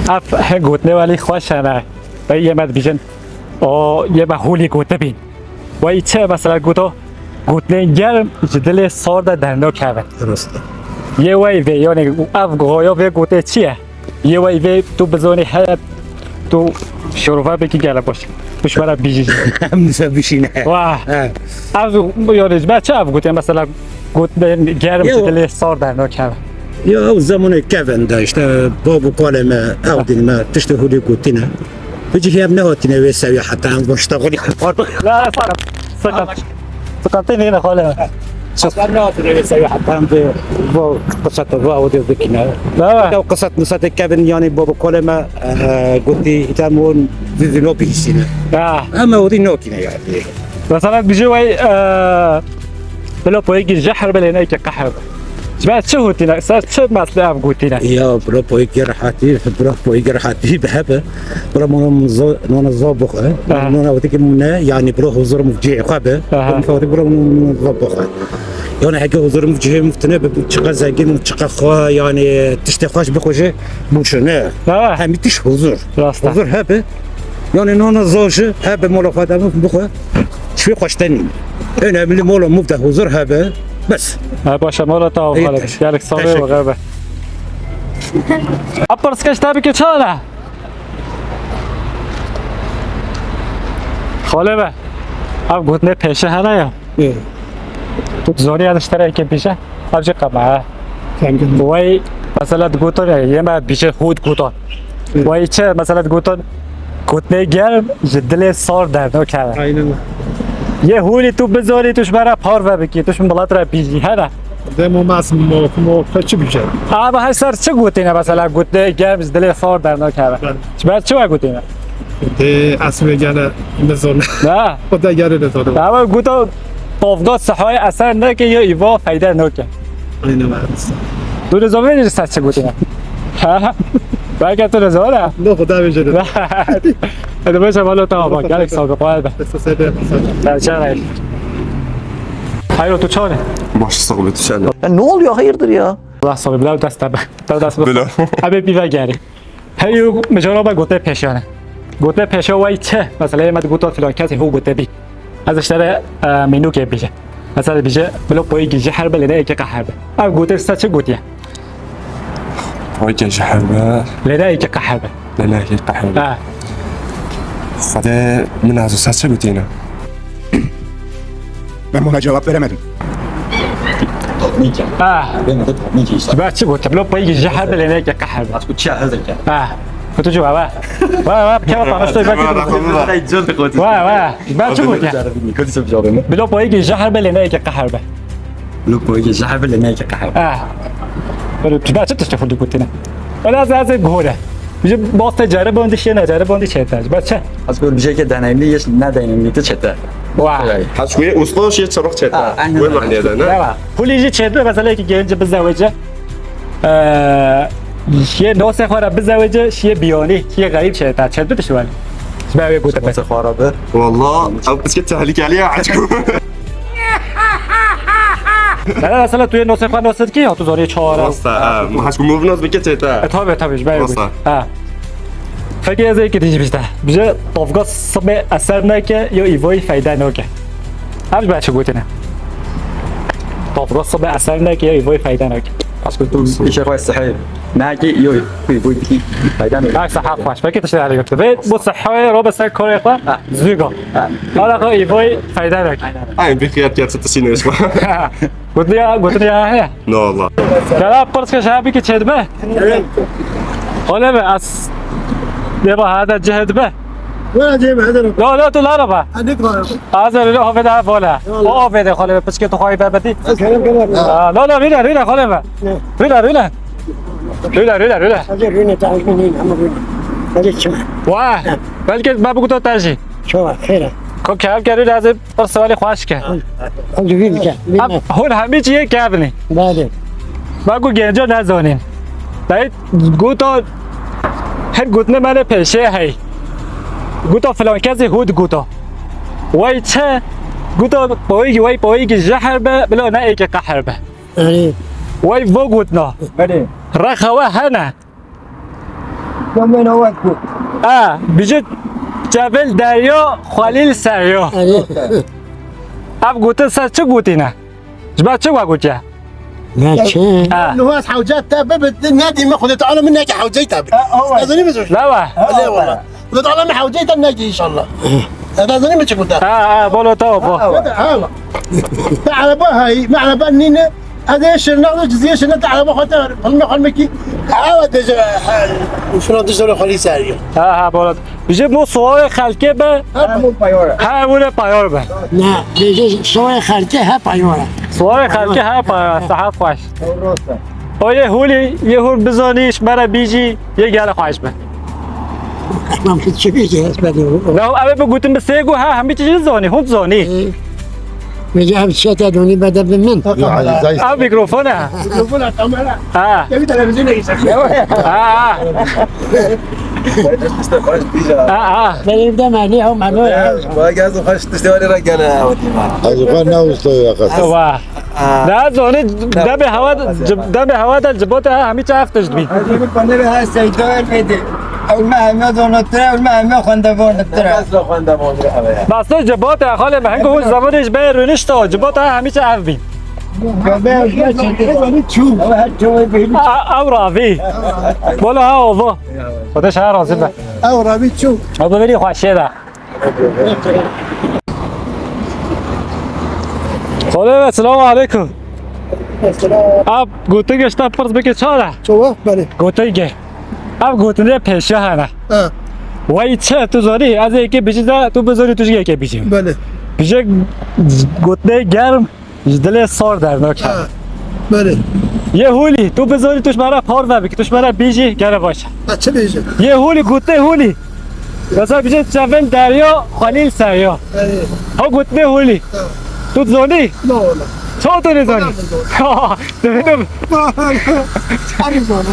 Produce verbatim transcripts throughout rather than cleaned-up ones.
Ev hin gotinê welî xweş hene. Wey yê me dibîjin, o yê me holî gotibîn. Wey çi mesela goto, gotinên germ ji dilê sar de dernakevin. Rast e. Yê wey vê, yani ev goya vê gotê çi ye? Yê wey vê tu bizanî heye, tu şorove bikî gele baş. Tu ji me re bijî. Em dise bişîne. Wah. He. Ev, yani ji me çi ev gotiye mesela, gotinên germ ji dilê sar dernakevin. Ya ew zemanê kevin de işte bab û kalê me ew din me tiştê holî gotîne. Bi cihê em nehatine wê sewiya heta em boşta xwe. La, la, sakın. Sakın. Sakın, ne, ne, hala. Ew nehatine wê sewiya heta em bi bo qisete va o de bikine. La. Ew qiset misete kevin yani bab û kalê me, e, gotî îtem hûn vivino bihîsîne. Ya. Em ew dî nokine yani. Mesela bijî wey, e, bila poyekî jehr be lê neyke qehr be. Ji ber çi hotîne? Ser çi meslê ev gotîne? Ya bila poyekî rehetî, bila poyekî rehetî bi hebe. Bila mona zo-, nona zo bixwe. Aha. Nona wekî mune, yani bila huzur muvciyê xwe be. Aha. Bila wekî bila nona zo bixwe. Yani heke huzur muvciyê muftine be, çiqa zengin, çiqa xwe, yani tiştê xweş bixwe jî bûşine. Ha. Hemî tiş huzur. Rast e. Huzur hebe. Yani nona zo jî hebe mola xwe de bixwe. Çi xweştenî. Önemli mola muf de huzur hebe. Bes. Ha, başa mola ta o. Gelek saxê we be. Apar skeş tabii ki çala. Xalê be. Ev gotinê pêşe hene ya. Ê. Tu zanî ez ji te re yekê bêje, ev jî qema he. Zengin. Wey, mesela digotin, yê me bêje hû digotin. Ê. Wey çi, mesela digotin, gotinê germ ji dilê sar dernakeve. Aynen. Yê hûlî tu bizanî, tu ji me re parve bikî, tu ji milet re bîjî, hene? Demo mas mo, mo, çi bîje? Ama her ser çi gotîne, mesela gotinê germ ji dilê sar dernakeve. Belê. Ji ber çi we gotîne? Dê esmê gene nizon. Ha. O da gene nizon. Ama goto tavga sihayê eser neke ya îva feyde neke. Aynen öyle. Tu nizon vê ser çi gotîne? Ha? Belki tu nizon ha? No, Xuda vê jene. Hadi başa valo tamam bak. Gelek sağ ol. Kolay be. Sesede. Çare. Hayır, tu çare. Baş sağ ol, tu çare. Ya ne oluyor, hayırdır ya? Allah sağ ol. Bila dest tabi. Bila dest. Bila. Abi bir ver geri. Hey, mijara be gote pêşane. Gote pêşa wey çi? Mesela, me gote filan kesê hû gote bî. Ez işte de, e, mînûkê bîje. Mesela bîje, bilo poyekî jehr be lê ne yekê qehr be. Ev gote se çi gotiye? Poyekî jehr be. Lê ne yekê qehr be. Lê ne yekê qehr be. Ha. Xwedê min ez se çi gotîne? Ben buna cevap veremedim. Tatmin ki. Ha. Ben de tatmin ki işte. Ji ber çi gote? Bilo poyekî jehr be lê ne yekê qehr be. Aşkı çiğ hazır ki. Ha. Kutucu baba. Vay vay, keva tanıştı. Vay vay. Ji ber çi gote? Kötü söz cevabı mı? Bilo poyekî jehr be lê ne yekê qehr be. Bilo poyekî jehr be lê ne yekê qehr be. Ha. Bilo ji ber çi tiştê xwe digotine? Öyle az az gore. Ji bas te ceribon di şiye ne ceribon di çete. Ji ber çi? Az gor bije ke deneyimli yeş ne deneyimli ti çete. Vay. Haşkuye usta şiye çabuk çete. Ha, aynen. Bu manada ne? Vay. Hûlî jî çete mesela ki genci bizewece. Ee, şiye nosê xwe re bizewece, şiye biyonî, şiye xerîb çete. Çete tişt wani. Ji ber wê gote. Nosê xwe re bi. Wallah, ew piçke tehlikeli ya, aşkım. Bela mesela tu yê nosê xwe nosê dikî ya tu zorê çara. Rasta, ha, haşku mov nas bike çete. E, tabii, tabii, ji ber. Rasta. Ha. Peki ez ê ki dijî bîste. Bije tavga sibê eser neke ya îvoyî feyde nake. Ev ji ber çi gotine? Tavga sibê eser neke ya îvoyî feyde nake. Aşkı tu işe koy sahip. Ne ki yo, bu, bu, bu, fayda ne? Ha, saha xweş. Peki tiştê hale götü. Ve bu sahaya robe ser kore xwe. Ha. Züga. Ha. Hala xwe îvoyî feyde nake. Aynen. Ay, bir kıyat kıyat satışıyla işte. Gotiya, gotiya he. No Allah. Kara pırs ke şabi ki çedme. Öyle mi? As. Ne ba hada cehedme. Wala cehedme, hada. No, no, tu lara ba. Hadi kara. Hazır öyle ofede ha bola. O ofede xole be piçke tu xoy bebeti. Kerem, kerem. Aa, no, no, rüle, rüle xole be. Rüle, rüle. Rüle, rüle, rüle. Hadi rüle, tamam, rüle, ama rüle. Hadi çıkma. Vah. Belki ben bu kadar tercih. Çok, hayır. Ko kâr kâr lazım. Pirs welî xweş ke. Hûn hemî cihê kevin e. Belê. Me ku genca nezanîn. Dayê goto her gotine me ne pêşê hey. Goto filan kesê hû digoto. Wey çi? Goto poyî, wey poyî ki jehr be, bila ne êkê qehr be. Erê. Wey vo gotna. Belê. Rexa we hene. Yomên ewet bû. A, bijî çevil deryo, xwelîl seryo. Erê. Ev gotin ser çi gotîne? Ji ber çi we gotiye? Ne çi? Ha. Nuwas hewce te bibit, ne dî me Xwedê Teala min neke hewcey te bit. Ha, awa. Ez ê min zor. Lawa. Lê wala. Xwedê Teala min hewcey te neke inşallah. Ez ê min çi gote. Ha, ha, bolo te, bo. Ha. Te araba hay, me araba nîne. Ez ê şirna, ez ê cizî şirna, te araba xwe te, xwe me, xwe me kî. Awa de je, ha, şuna de je xwe lî ser yo. Ha, ha, bolo. Bijî bo siwarê xelkê be. Hemû payor e. Her wile payor be. Ne, bijî siwarê xelkê he payor e. Siwarê xelkê he payor e, sihet xweş. Ew rast e. O yê hûlî, yê hûr bizanî, ji me re bîjî, yê gele xweş be. Tamam, çi bîjî, ez bêjim. Ne, ew ê bi gotin bi sê go, ha, hemî tişt zanî, hûn zanî. Ee, bijî ev çete donî bede bi min. Ev mikrofon e. Mikrofon e, kamera. Ha. Ev televîzyonê îşe. Ha, ha. Ha, ha. Benim de mali ha, mali. Vay, gaz xweş tiştê wale ra gene, ew dî ma. Ez xwe ne ustoya xwe. Wa. Ha. Da zonî demê hewa, demê hewa de cibota ha, hemî çi ev tişt bî. Ev panelê ha seyda elbedi. Ew me heme zonotire, ew me heme xwendevonotire. Nasıl xwendevonotire ev ya? Nasıl cibota, xalê me, hengo hûn zemanê ji bê rûnişto, cibota ha, hemî çi ev bî. A, ew ravî. Bola ha ovo. Xwedê şeha razî be. Ew ravî çû. Ew bi verî xweşê de. Xwedê ve, selamu aleykum. Ab, gotin ge ji te pirs bike çare? Çawa? Belê. Gotin ge. Ab, gotin de pêşe hene. Ha. Wey çi, tu zanî, ez ê yekê bijî de, tu bizanî, tu jî yekê bijî. Belê. Bijî gotinê germ, Ji dilê sor dernake. Ha, belê. Yê hûlî, tu bizanî, tu ji me re parve bikî, tu ji me re bîjî, gere baş e. Ha, çi bêjim? Yê hûlî, gotinê hûlî. Mesela bijî çevin derya, xwelîl serya. Erê. Ha, gotinê hûlî. Ha. Tu dizanî? No, no. Çawa tu nizanî? Dibînim. Çawa nizanî?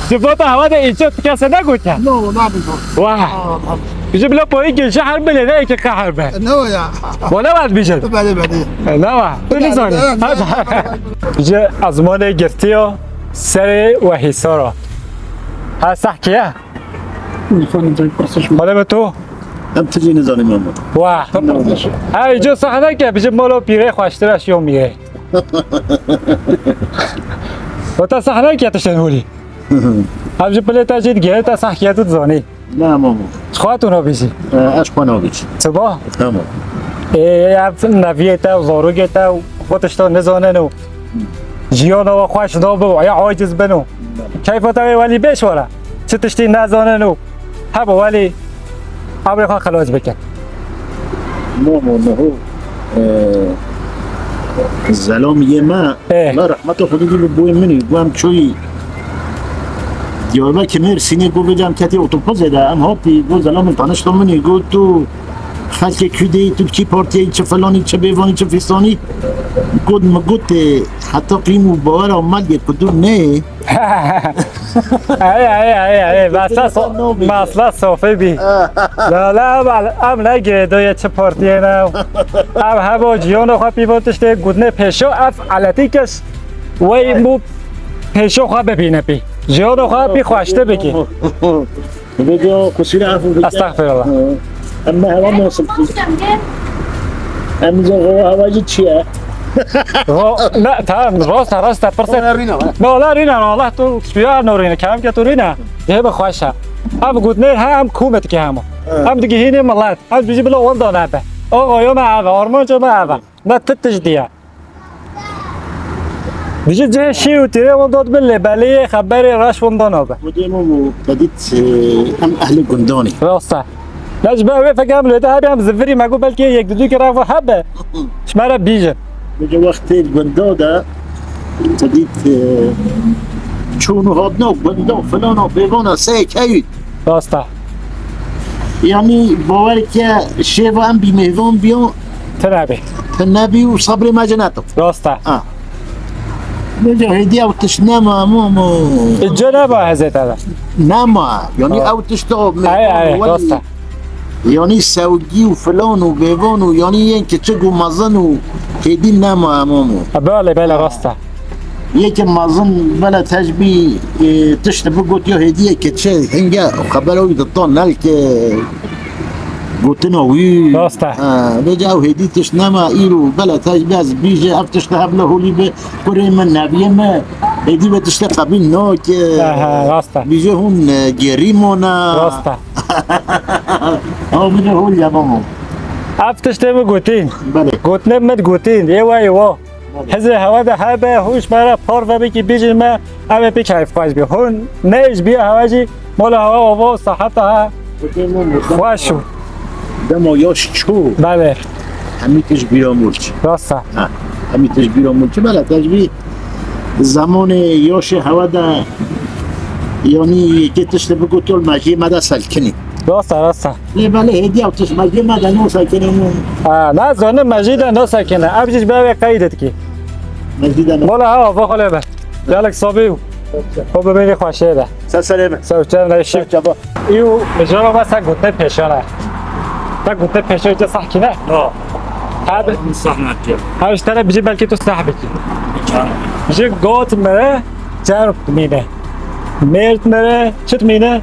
Ji bo te hewa de îço tu kese negotiye? No, nabizanî. Wah. Aa, tamam. Bijî bila poyî gilşe her bilê ne ki qehir be. Ne o ya? Wala wad bijî. Belê, belê. Ne wa? Tu nizanî. Belê, belê. Bijî ezmanê girtiya serê we hîsara. Ha, seh kiye? Wala be tu? Em tijî nizanim ama. Wa. Ha, îco seh neke, bijî mala pîrê xweştir e şiyo mîrê. Wata seh neke tiştên hûlî. Ev ji pilê te jî digihê te seh kiye tu dizanî. Ne, mamo. Xwe tu nabêjî? E, ez xwe nabêjî. Çi ba? Tamam. Ê, ev neviyê te û zarokê te û xwe tişta nizanin û jiyana we xweş nabe û ya aciz bin û keyfa te wê welî bêş were. Çi tiştî nezanin û hebe welî ew rê xwe xilas bikin. Mamo, niho, e, zelamiyê me Ê. La rehmeta Xwedê bî li boyê min î, got em çûyî Diyarbekir Mêrsînê, got vêca em ketî otobusê de, em hatî, got zelamê tanişta min î, got tu xelkê kû de yî, tu kî partiyê yî, çi felanî, çi bêvanî, çi fîstanî. Got, min got, ê, heta qîm û bawera me lê ku tu neyê. Ay, ay, ay, ay, masla so-, masla sofê bî. La, la, em, em ne girêdoyê çi partiyê ne. Em hebo ciyano xwe pîvan tiştê gudnê pêşo ev eletî kes wey bû pêşo xwe bibîne pî. Ciyano xwe pî xweştir bikî. Vêca qusûrê efû bike. Estexfirullah. Hı. Em me hewa nasıl? Em zo hewa jî çi ye? Ro-, ne, tamam, rosta, rosta, pirse. Ona rîna, ha. No, la rîna, no, Allah tu suya no rîna, kemke tu rîna. Cihê bi xweş e. Ev gotnê he, em kûmet ke hema. Hı. Em digihînê milet. Em bijî bila wenda nebe. O, oyo me eve, ormanca me eve. Ne ti tij diye. Dijî cihê şîr û tîrê wan dot bin lê belê yê xeberê reş wan dana be. Xwedê min û te dît, e, em ehlê gundanê. Rast e. Ne ji ber wê fekê em lê de hebî em zivirî me got belkî yek di du kere ev hebe. Ji me re bîjin. Bijî wextê gunda de te dît, e, çûn û hatina gunda filana pêvana seyek heyî. Rast e. Yanî bawer ke şêva em bî mêvan biyan. Tune bî. Tune bî û sabrê me jî neto. Rast e. Ha. Vêca hêdî ew tişt nema, mo, mo. Îca nema hezê te de. Nema. Yanî Ha. ew tişt o. Ay, ay, rast e. Yanî sewgî û filan û bêvan û yanî yên kiçik û mezin û hêdî nema, mo, mo. Belê, belê, rast e. Yekê mezin bela tecbî, e, tişt bigot ya hêdiyê ke çi hinge xebera wî ditan nel ke gotina wî. Rast e. Ha, vêca ew hêdî tişt nema îro bela tecbî ez bîje ev tişt hebla holî bi kurê min, neviyê min. Hêdî ve tiştê qebîl nake. Aha, rast e. Bîje hûn, e, gerî mona. Rast e. Ama bîje hol ya bamo. Ev tiştê min gotîn. Belê. Gotinê min gotîn. Ê wa ê wa. Hizê hewa de hebe, hûş me re parve bikî, bijî me, ev ê pê keyfxweş bî. Hûn ne ji bîya hewa jî, mola hewa ava û seheta he xweş û. Dema yaş çû. Belê. Hemî tişt bîra mûr çi. Rast e. Ha, hemî tişt bîra mûr çi. Belê, te ji bî zemanê yaşê hewa de, yanî yekê tiştê bigot yol meciyê me de selkinî. Rast e, rast e. Lê belê hêdî ew tişt meciyê me de nosa kirin. Ha, nazanim mecî de nosa kirin. Ev jî ji ber wê qeyd dikî. Mecî de ne. Wala ha, va xole be. Gelek sabî û. Xwe bimînî xweşê de. Ser serê min. Ser çev ne şî. Ser çava. Î û mijara me ser gotine pêşan e. Te gotine pêşan te sah kine? No. Ha be. Sah nakiye. Ha, ji te re bijî belkî tu sah bikî. Can. Ji got me re çer mîne. Mêrd me re çi dimîne?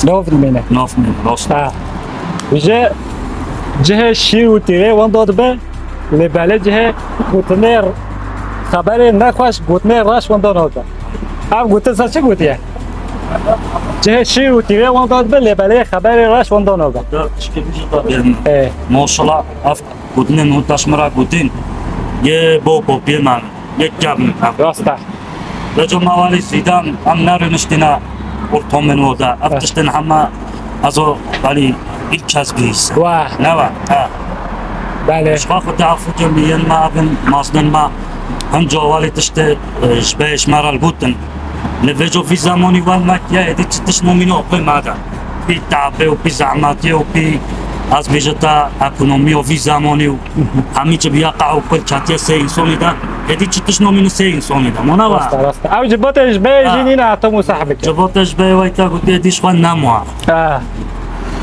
Nov dimîne. Nov dimîne, rast. Ha. Ji cihê şîr û tîrê wenda dibe, lê belê cihê gotinê xeberê nexweş, gotinê reş wenda nabe. Ev gotin ser çi gotiye? Cihê şîr û tîrê wenda dibe, lê belê xeberê reş wenda nabe. Da tişkê bijî da bêrme. Ê. Maşallah, ev gotinên hûn taş min re gotin. Yê bo kopiyê me. Yek kevn. Rast e. Leco mawalî zîdan em nerûniştîne ortamên oda. Ev tiştên hema ez o, belî, ilk kez bihîs. Wah. Ne wa? Ha. Belê. Ji xwe xwe te afû ke miyên me evin, mazlên me, hin cawalî tiştê, e, ji beyê ji me re gotin. Li vêco vî zemanî wan me kiye, êdî çi tişt nomîne oqê me de. Pî tabê û pî zehmetiyê û pî, ez bêje te, ekonomiya vî zemanî û Hemî çi biya qew pir ketiye sê însonî de. Êdî çi tişt nomîne sê însonî de. Mona wa. Rast e, rast e. Ew civatê ji bê jî nîne heta musah bike. Civatê ji bê wayta gotê êdî ji xwe nema. Ha.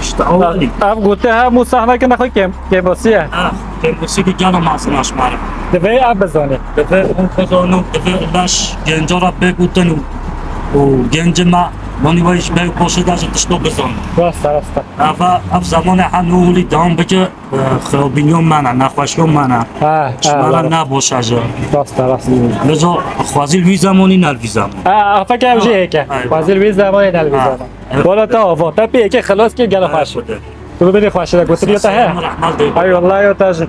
İşte o. Ev gotê ha musah neke nexwe kêm, kêmosî ye. Ha, kêmosî ki gelo mazin aşmara. Divê ev bizanî. Divê hûn bizanin, divê leş genca re bê gotin û, û gencê me, wanî wey ji bê poşê de ji tişto bizanin. Rast e, rast e. Eva, ev zamanê ha nû hûlî devam bike. Xirabîniyon me ne, nexweşiyon me ne. Ha, ha, ji me re ne boşa ji. Rast e, rast e. Vêca xwezî li vî zemanî ne li vî zeman. Ha, fekê ew jî hêk e. Xwezî li vî zemanî ne li vî zeman. Wala te ava, te pê yekê xilas kir gelo xweş. Tu bibînî xweş e, gotibiya te he. Eyvallah, yo te jî.